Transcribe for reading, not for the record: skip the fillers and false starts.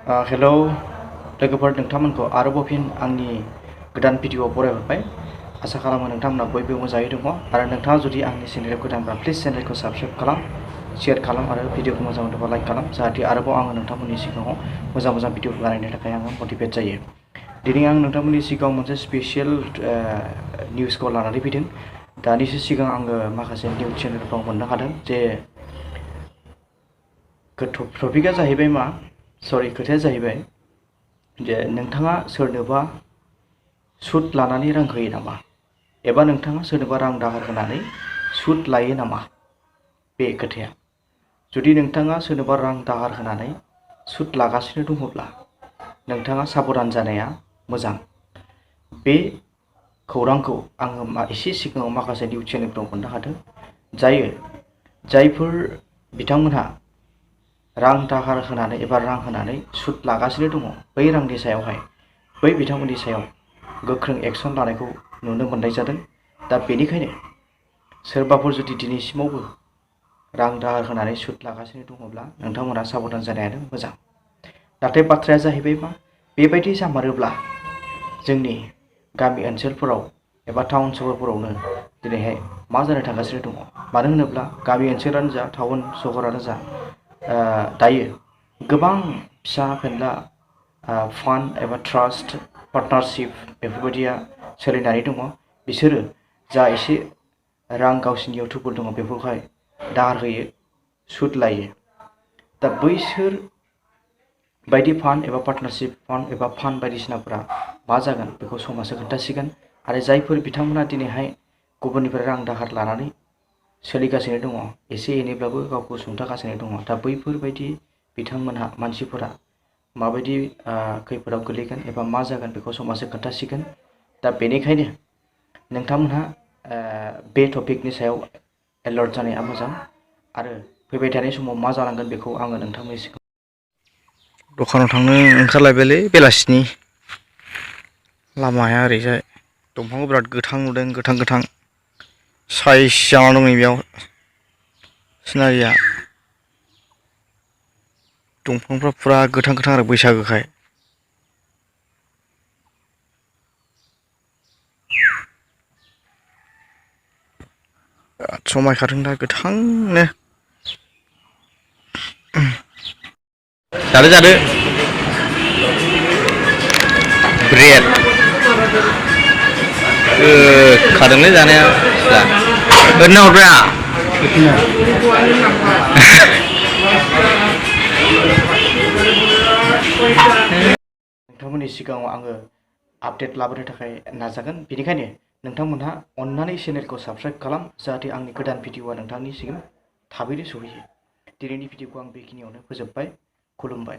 Hello लोगोफोर, नोंथांमोनखौ आरोबाव फिन आंनि गोदान भिडिअ बरायहरबाय। आसा खालामो नोंथांमोना बयबो मोजाङै दङ आरो नोंथाङा जुदि आंनि चेनेलाव गोदानब्ला प्लिज चेनेलखौ साबस्क्राइब खालाम, शेयार खालाम आरो भिडिअखौ मोजां मोनोबा लाइक खालाम, जाहाथे आरोबाव आङो नोंथांमोननि सिगाङाव मोजां भिडिअ बानायनो थाखाय आङो मटिभेट जायो। दिनै आं नोंथांमोननि सिगाङाव मोनसे स्पेशियल निउसखौ लानानै फैदों। दानिसो सिगां आङो माखासे निउस चेनेलफ्राव मोननो हादों जे टपिकआ जाहैबाय खोथाया जाहैबाय जे नोंथाङा सोरनोबा सुद लानानै रां होयो नामा, एबा नोंथाङा सोरनोबा रां दाहार होनानै सुद लायो नामा? बे खोथाया, जुदि नोंथाङा सोरनोबा रां दाहार होनानै सुद लागासिनो दङब्ला नोंथाङा साबधान जानाया मोजां। बे खौरांखौ आङो एसे सिगाङाव माखासे निउस चेनेलफ्राव मोननो हादों। जायफोर बिथांमोनहा रां दाहार होनानै एबा रां होनानै सुद लागासिनो दङ, बै रांनि सायावहाय बै बिथांमोननि सायाव गोख्रों एक्सन लानायखौ नुनो मोननाय जादों। दा बेनिखायनो सोरबाफोर जुदि दिनैसिमावबो रां दाहार होनानै सुद लागासिनो दङब्ला नोंथांमोना साबधान जानायानो मोजां। नाथाय बाथ्राया जाहैबाय बेबायदि जामारोब्ला जोंनि गामि ओनसोलफोराव एबा टाउन सहरफोरावनो दिनैहाय मा जानो थांगासिनो दङ। मानो होनोब्ला गामि ओनसोलानो जा टाउन सहरानो जा दायो गोबां फिसा फेनला फान्ड एबा ट्रास्ट पार्टनारशिप बेफोरबायदिया सोलिनानै दङ। बिसोरो जा एसे रां गावसिनियाव थुबुर दङ बेफोरखौहाय दाहार होयो, सुद लायो। दा बैसोर बायदि फान्ड एबा पार्टनारशिप फान्ड एबा फान्ड बायदिसिनाफोरा मा जागोन बेखौ समाजआ खोन्थासिगोन। आरो जायफोर बिथांमोना दिनैहाय गुबुननिफ्राय रां दाहार लानानै सोलिगासिनो दङ, एसे एनैब्लाबो गावखौ सुंथागासिनो दङ, दा बैफोरबायदि बिथांमोनहा मानसिफोरा माबायदि खैफोदाव गोलैगोन एबा मा जागोन बेखौ समाजआ खोन्थासिगोन। दा बेनिखायनो नोंथांमोनहा बे टपिकनि सायाव एलार्ट जानाया मोजां। आरो फैबाय थानाय समाव मा जालांगोन बेखौ आङो नोंथांमोननि सिगाङाव दखानाव थांनो ओंखारलायबायलै बेलासिनि। लामाया ओरैजाय दंफांखौ बिराद गोथां नुदों, गोथां साइज जाना दं बेयाव सिनारिया। दंफांफ्रा फुरा गोथां आरो बैसागोखाय। समायखादों दा गोथांनो। जादो ब्रेड खादोंलै जानाया। ओरैनो हरबाय आं नोंथांमोननि सिगाङाव आङो आपडेट लाबोनो थाखाय नाजागोन। बेनिखायनो नोंथांमोनहा अन्नानै चेनेलखौ साबस्क्राइब खालाम, जाहाथे आंनि गोदान भिडिअआ नोंथांनिसिम थाबैनो सहैयो। दिनैनि भिडिअखौ आं बेखिनियावनो फोजोबबाय। खुलुमबाय।